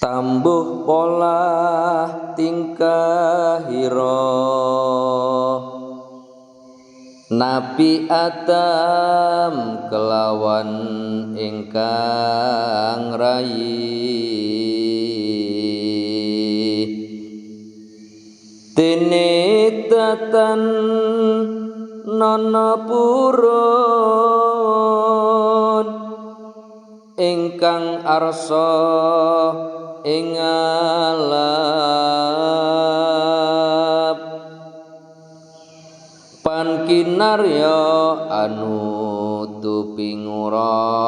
Tambuh polah tingkahira Nabi Adam kelawan ingkang rayi. Dene datan nono purun ingkang arsa ing alap pan kinarya anutupi nguratipun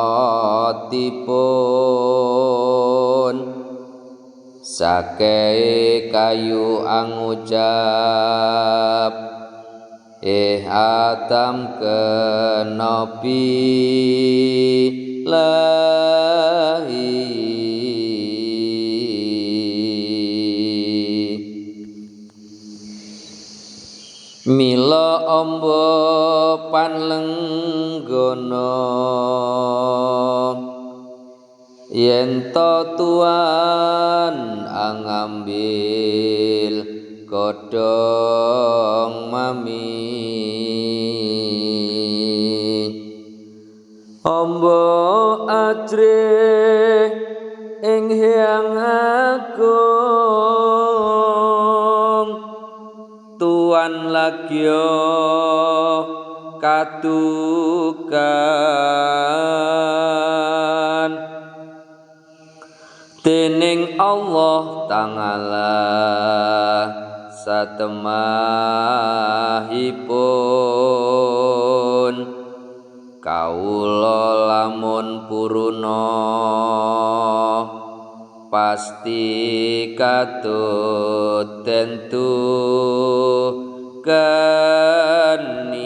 sakehe kayu angucap eh Adam kenopi lahi. Mila amba panlenggana yen to tuan angambil godhong mami amba ajrih ing Hyang Agung tuan lagya katukan dening Allah Ta'ala satemahipun kawula lamun puruna pasti katut tentu kani.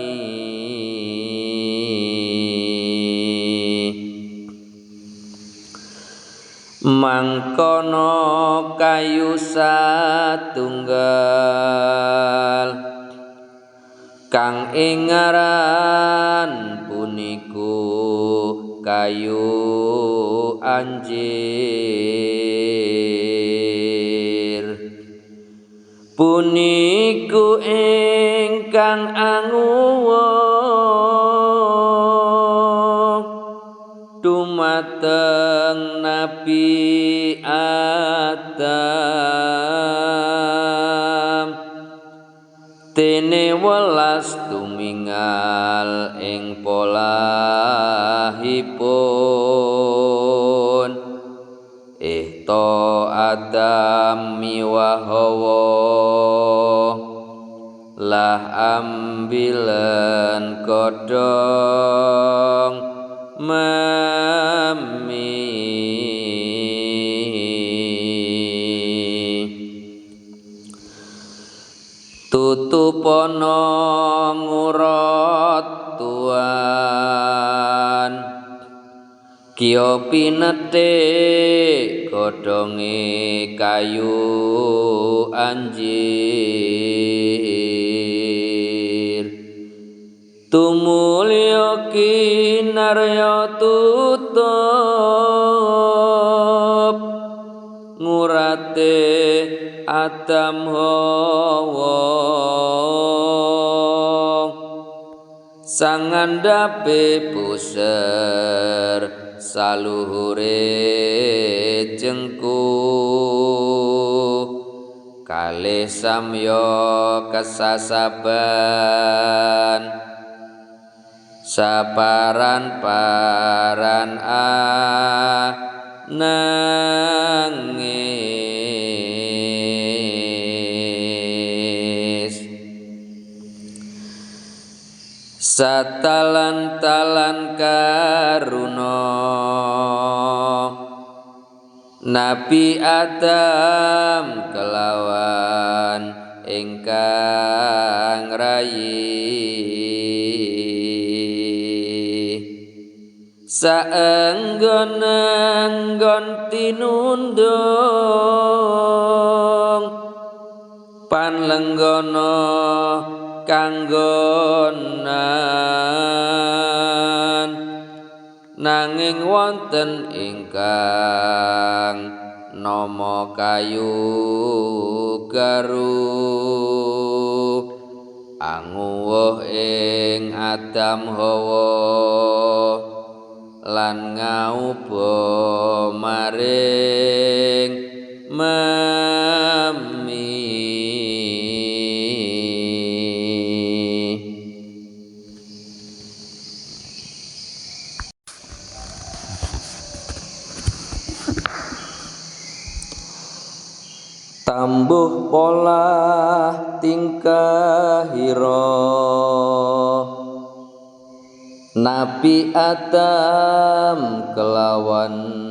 Mangkono kayu satunggal kang ing aran puniku kayu anjir puniku ingkang anguwuh dumateng Nabi Adam dene welas tumingal ing polahipun to Adam miwah Hawa lah ambilen godhong mami tutupono ngurat tuan kiya pinete godhonge kayu anjir tumulya kinarya tutup ngurate Adam Hawa sangandhape puser saluhure jengku kalih samya kesasaban saparan paran nangis satalan-talan karuna Nabi Adam kelawan ingkang rayi saenggon-enggon tinundung panlenggana kanggonan nanging wonten ingkang nama kayu garu anguwuh ing Adam Hawa lan ngauba maring mami. Tambuh pola tingkahira Nabi Adam kelawan